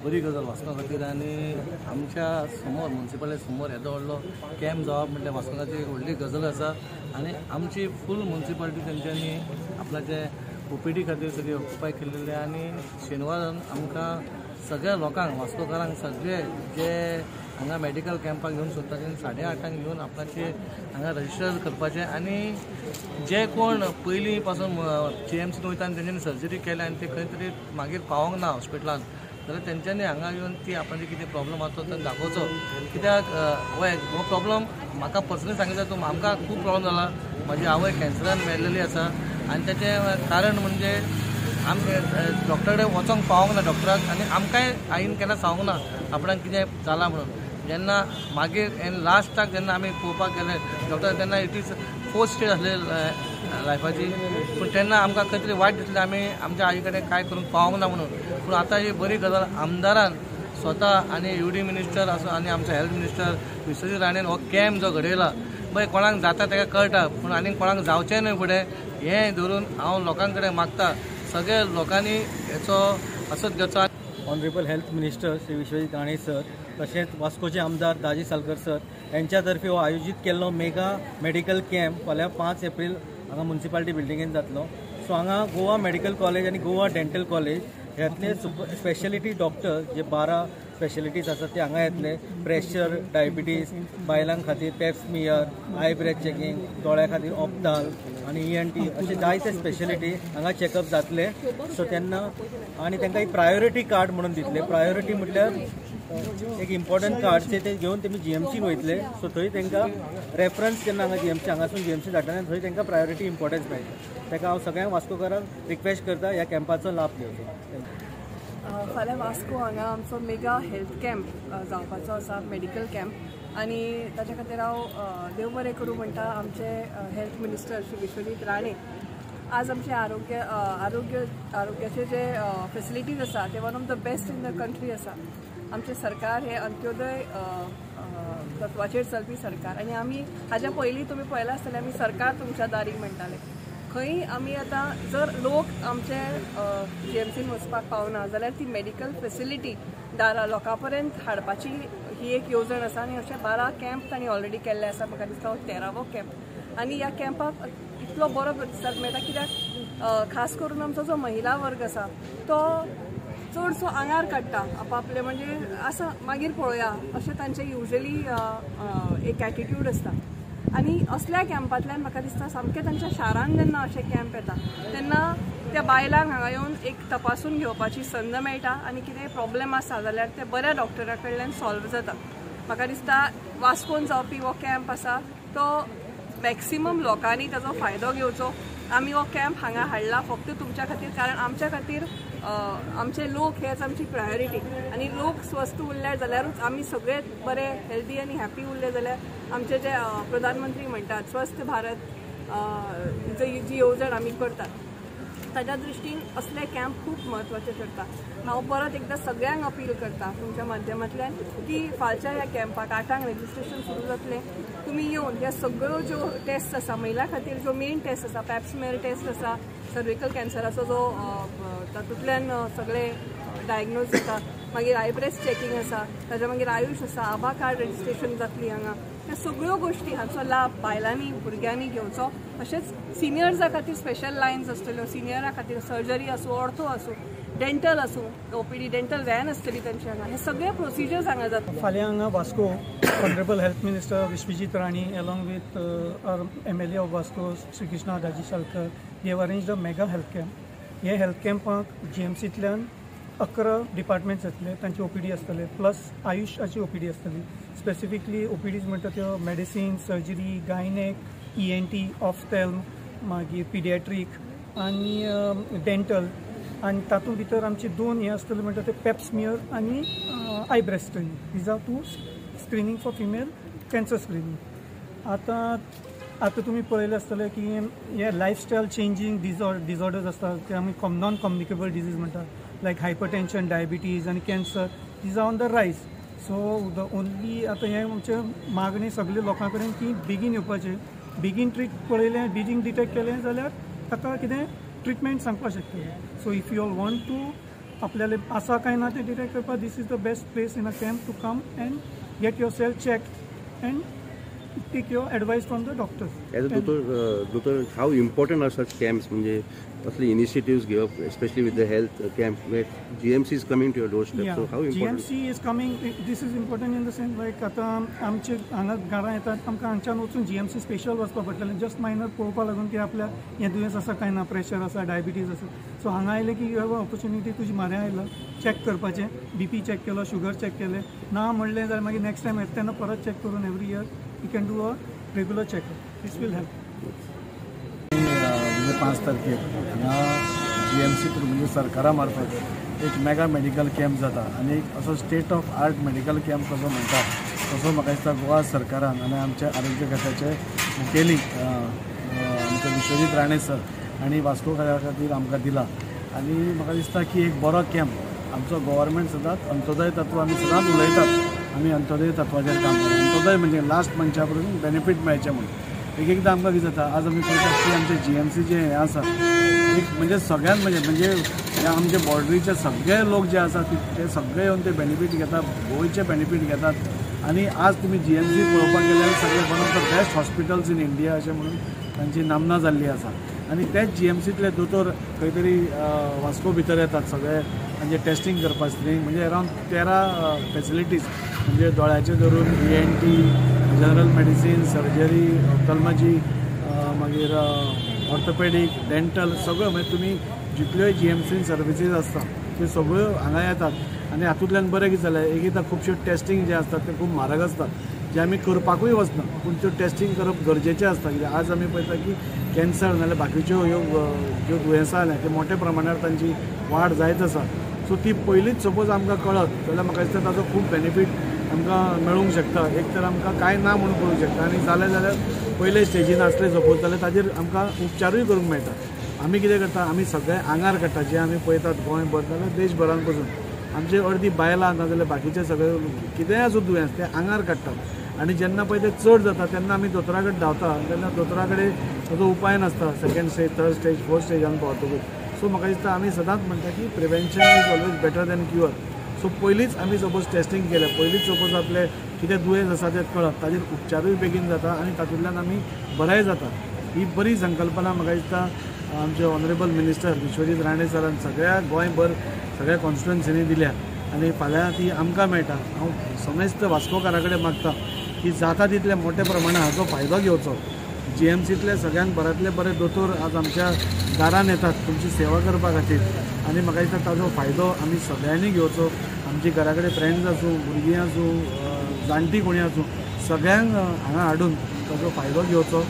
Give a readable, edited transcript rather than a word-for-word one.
बरी गजाल वास्को खातीर आनी आमच्या समोर म्युनिसिपालिटी समोर येदो व्हडलो कॅम्प जावप म्हटल्यार वास्को खातीर एक व्हडली गजाल आसा. आनी आमची फूल म्युनिसिपालिटी तेंच्यांनी आपल्याचे ओपीडी खातीर सगळी ऑक्युपाय केल्लेली. आनी शेनवारान आमकां सगळ्या लोकांक वास्कोकारांक सगळे जे हांगा मेडिकल कॅम्पाक येवन सोदता तेणी 8:30 येवन आपणाचे हांगा रजिस्टर करपाचें. आनी जे कोण पयलीं पासून जीएमसीन वयता आनी तेंच्यांनी सर्जरी केल्या आनी ते खंय तरी मागीर पावोंक ना हॉस्पिटलान जाल्यार तेंच्यांनी हांगा येवन ती आपणाचे कितें प्रॉब्लम आसा तो दाखोवचो. कित्याक हो प्रॉब्लम म्हाका पर्सनली सांगितलं तो आमकां खूब प्रॉब्लम जाला. म्हाजी आवय कॅन्सरान मेळ्ळेली आसा आनी तेचें कारण म्हणजे आमकां डॉक्टरा कडेन वचोंक पावोंक ना डॉक्टराक आनी आमकांय आईन केन्ना सांगूंक ना आपणाक कितें जालां म्हणून. जेन्ना मागीर लास्टाक जेन्ना आमी पळोवपाक गेले डॉक्टर तेन्ना it is fourth stage आसली लायफाची. पूण तेन्ना आमकां खंय तरी वायट दिसलें आमी आमच्या आई कडेन कांय करूंक पावोंक ना म्हणून. पूण आतां ही बरी गजाल आमदारान स्वता आनी यू डी मिनिस्टर आसूं आनी आमचो हेल्थ मिनिस्टर विश्वजीत राणेन हो कॅम्प जो घडयला पळय कोणाक जाता ताका कळटा पूण आनी कोणाक जावचें न्हय फुडें हें धरून हांव लोकां कडेन मागता सगळे लोकांनी हेचो असोच घेवचो. Honourable health minister Shri Vishwajit Rane sir तशेंच वास्कोचे आमदार दाजी सालकर सर यांच्या तर्फे हो आयोजीत केल्लो मेगा मेडिकल कॅम्प फाल्यां 5 एप्रील हांगा म्युनिसिपालिटी बिल्डिंगेन जातलो. सो हांगा गोवा मेडिकल कॉलेज आनी गोवा डेंटल कॉलेज ह्यातले स्पेशलिटी डॉक्टर जे 12 स्पेशलिटीज आसात ते हांगा येतले. प्रेशर, डायबिटीज, बायलां खातीर पेप्समियर, I breath checking, दोळ्या खातीर ऑप्ताल आनी ENT अशे जायते स्पेशलिटी हांगा चॅकअप जातले. सो तेन्ना आनी तांकां एक प्रायोरिटी कार्ड म्हणून दितले. प्रायोरिटी म्हटल्यार एक इम्पॉर्टंट कार्ड ते घेवन तेमी जीएमसीन वयतले. सो थंय तांकां रेफरन्स जेन्ना हांगा जीएमसी हांगासून जीएमसी धाडटा थंय तांकां प्रायोरिटी इम्पॉर्टन्स मेळटा. ताका हांव सगळ्यांक वास्कोकारांक रिक्वेस्ट करता ह्या कॅम्पाचो लाभ घेवचो. फाल्यां वास्को हांगा आमचो मेगा हेल्थ कॅम्प जावपाचो आसा, मेडिकल कॅम्प. आनी ताच्या खातीर हांव देव बरें करूं म्हणटा आमचे हेल्थ मिनिस्टर श्री विश्वजीत राणे. आज आमचे आरोग्य आरोग्य आरोग्याचे जे फेसिलिटीज आसा ते one of the best in the country आसा. आमचें सरकार हें अंत्योदय तत्वाचेर चलपी सरकार आनी आमी हाज्या पयलीं तुमी पळयलां आसतलें आमी सरकार तुमच्या दारी म्हणटाले. खंय आमी आतां जर लोक आमचे जीएमसीन वचपाक पावना जाल्यार ती मेडिकल फेसिलिटी दारा लोकां पर्यंत हाडपाची ही एक येवजण आसा. आनी अशे 12 कॅम्प तांणी ऑलरेडी केल्ले आसा. म्हाका दिसता हो 13वो कॅम्प. आनी ह्या कॅम्पाक इतलो बरो प्रतिसाद मेळटा कित्याक खास करून आमचो जो महिला वर्ग आसा तो चडसो आंगार काडटा आपापले म्हणजे आसा मागीर पळोवया अशें तांचें युजली एक एटिट्यूड आसता. आनी असल्या कॅम्पांतल्यान म्हाका दिसता सामकें तांच्या शारान जेन्ना अशे कॅम्प येता तेन्ना त्या बायलांक हांगा येवन एक तपासून घेवपाची संद मेळटा आनी कितेंय प्रॉब्लेम आसा जाल्यार ते बऱ्या डॉक्टरा कडल्यान सॉल्व जाता. म्हाका दिसता वास्कोन जावपी हो कॅम्प आसा तो मॅक्सिमम लोकांनी ताजो फायदो घेवचो. आमी हो कॅम्प हांगा हाडला फक्त तुमच्या खातीर कारण आमच्या खातीर आमचे लोक हेच आमची प्रायोरिटी. आनी लोक स्वस्थ उरले जाल्यारूच आमी सगळे बरे हेल्दी आनी हॅपी उरले जाल्यार आमचे जे प्रधानमंत्री म्हणटात स्वस्थ भारत जी येवजण आमी करतात ताज्या दृश्टीन असले कॅम्प खूब म्हत्वाचे ठरता. हांव परत एकदां सगळ्यांक अपील करता तुमच्या माध्यमांतल्यान की फालच्या ह्या कॅम्पाक 8 रजिस्ट्रेशन सुरू जातलें. तुमी येवन ह्या सगळ्यो ज्यो टेस्ट आसा महिला खातीर ज्यो मेन टेस्ट आसा पॅप्समियर टेस्ट आसा, सर्विकल कॅन्सराचो जो तातूंतल्यान सगळे डायग्नोज जाता, मागीर आयब्रेस्ट चॅकिंग आसा, ताच्या मागीर आयुश आसा, आभा कार्ड रजिस्ट्रेशन जातली हांगा. ह्या सगळ्यो गोश्टी हाचो लाभ बायलांनी भुरग्यांनी घेवचो. तशेंच सिनियर्सा खातीर स्पेशल लायन्स आसतल्यो, सिनियरा खातीर सर्जरी आसूं, ऑर्थो आसूं, डेंटल आसूं, ओपीडी डेंटल व्हॅन आसतली तांची हांगा. हे सगळे प्रोसिजर्स हांगा जाता. फाल्यां हांगा Vasco honourable health minister Vishwajit Rane along with our MLA of Vasco Shri Krishna Daji Salkar they have arranged a mega health camp. हे हेल्थ कॅम्पाक जीएमसींतल्यान 11 डिपार्टमेंट्स येतले, तांची ओपीडी आसतले, प्लस आयुषाची ओपीडी आसतली. स्पेसिफिकली ओपीडीज म्हणटा त्यो medicine, surgery, gynaec, ENT, ophthalm, मागीर पिडिएट्रीक आनी dental. आनी तातूंत भितर आमचे 2 हे आसतले म्हणटा ते पेप्समियर आनी eye breast screening. These are 2 screening for female cancer screening. आतां आतां तुमी पळयलें आसतलें की हे लायफस्टायल चेंजींग डिसऑर्डर्स आसता ते आमी नॉन कम्युनिकेबल डिजीज म्हणटात, लायक हायपरटेन्शन, डायबिटीज आनी cancer. These are on the rise. So the only आतां हें आमचें मागणें सगळे लोकां कडेन की बेगीन येवपाचें, बेगीन ट्रीट पळयलें, बेगीन डिटेक्ट केलें जाल्यार ताका कितें ट्रिटमेंट सांगपाक शकतलें. So if you all want to आपल्याले आसा काय ना तें डिटेक्ट करपाक this is the best place in a camp to come and get yourself check and take your advice from the doctors. As a दोतोर, how important are such camps, म्हणजे असले initiatives घेवप, especially with the health camp where GMC is coming to your doorstep, so how important? GMC is coming, this is important in the sense like आतां आमचे हांगा घरां येतात, आमकां हांगच्यान वचून जीएमसी स्पेशल वचपाक पडटलें जस्ट मायनर पळोवपा लागून की आपल्या हें दुयेंस आसा काय ना, प्रेशर आसा, डायबिटीज आसा. सो हांगा आयलें की you have a opportunity तुजी म्हऱ्या आयला चॅक करपाचें, बीपी चॅक केलो, शुगर चॅक केलें, ना म्हणलें जाल्यार मागीर नेक्स्ट टायम येता तेन्ना परत चॅक करून every year you can do a regular checkup. This will help. म्हणजे 5 तारखेर हांगा जीएमसी थ्रू म्हणजे सरकारा मार्फत एक मेगा मेडिकल कॅम्प जाता आनी एक असो state of art medical camp कसो म्हणटा तसो म्हाका दिसता गोवा सरकारान आनी आमच्या आरोग्य खात्याचे मुखेली आमचे विश्वजीत राणे सर आनी वास्कोकारा खातीर आमकां दिला. आनी म्हाका दिसता की एक बरो कॅम्प आमचो गव्हर्मेंट सदांच अंत्योदय तत्व आमी सदांच उलयतात, आमी अंत्योदय तत्वाचेर काम करता. अंत्योदय म्हणजे लास्ट मनशा पसून बेनिफीट मेळचें म्हणून. एक एकदां आमकां कितें जाता, आज आमी पळयतात की आमचे जीएमसी जे हें आसा एक म्हणजे सगळ्यांत म्हणजे म्हणजे आमचे बॉर्डरीचे सगळे लोक जे आसा ते सगळे येवन ते बेनिफीट घेतात, गोंयचे बेनिफीट घेतात. आनी आज तुमी जीएमसी पळोवपाक गेल्यार सगळे one of the best hospitals in India अशें म्हणून तांची नामना जाल्ली आसा. आनी तेच जीएमसींतले दोतोर खंय तरी वास्को भितर येतात सगळे तांचे टेस्टिंग करपाक, स्क्रिनींग म्हणजे अरावंड 13 फेसिलिटीज म्हणजे दोळ्याचे धरून ENT, general medicine, surgery, ophthalmology, मागीर ऑर्थोपेडीक, डेंटल सगळ्यो म्हणजे तुमी जितल्योय जीएमसीन सर्विसीज आसता त्यो सगळ्यो हांगा येतात. आनी हातूंतल्यान बरें कितें जालें, एक एकदां खुबश्यो टेस्टिंग जे आसतात ते खूब म्हारग आसतात जे आमी करपाकूय वचना, पूण त्यो टेस्टिंग करप गरजेचें आसता. कित्याक आज आमी पळयता की कॅन्सर नाजाल्यार बाकीच्यो ह्यो ज्यो दुयेंसां आसल्या त्यो मोठ्या प्रमाणार तांची वाड जायत आसा. सो ती पयलींच सपोज आमकां कळत जाल्यार म्हाका दिसता ताजो खूब बेनिफीट आमकां मेळूंक शकता. एक तर आमकां कांय ना म्हणून करूंक शकता आनी जालें जाल्यार पयले स्टेजीन आसले सपोज जाल्यार ताजेर आमकां उपचारूय करूंक मेळटा. आमी कितें करता, आमी सगळे आंगार काडटा जे आमी पळयतात गोंयभर नाजाल्यार देशभरान पसून आमचे अर्दी बायलां नाजाल्यार बाकीचे सगळे कितेंय आसूं दुयेंस ते आंगार काडटात आनी जेन्ना पळय ते चड जाता तेन्ना आमी दोतोरा कडेन धांवता, तेन्ना दोतोरा कडेन ताजो उपाय नासता, second stage, third stage, fourth स्टेजान पावतकूच. सो म्हाका दिसता आमी सदांच म्हणटा की prevention is always better than cure. So पयलींच आमी सपोज टेस्टिंग केलें, पयलींच सपोज आपलें कितें दुयेंस आसा तें कळत, ताजेर उपचारूय बेगीन जाता आनी तातूंतल्यान आमी बरेंय जाता. ही बरी संकल्पना म्हाका दिसता आमचे ऑनरेबल मिनिस्टर विश्वजीत राणे सरान सगळ्या गोंयभर सगळ्या कॉन्स्टिट्युएन्सीनी दिल्या आनी फाल्यां ती आमकां मेळटा. हांव समेस्त वास्कोकारा कडेन मागता की जाता तितल्या मोठ्या प्रमाणात हाचो फायदो घेवचो. जीएमसींतले सगळ्यांत बऱ्यांतले बरे दोतोर आज आमच्या दारान येतात तुमची सेवा करपा खातीर आनी म्हाका दिसता ताजो फायदो आमी सगळ्यांनी घेवचो. आमची घरा कडेन फ्रेंड्स आसूं, भुरगीं आसूं, जाणटीं कोणी आसूं, सगळ्यांक हांगा हाडून ताजो फायदो घेवचो.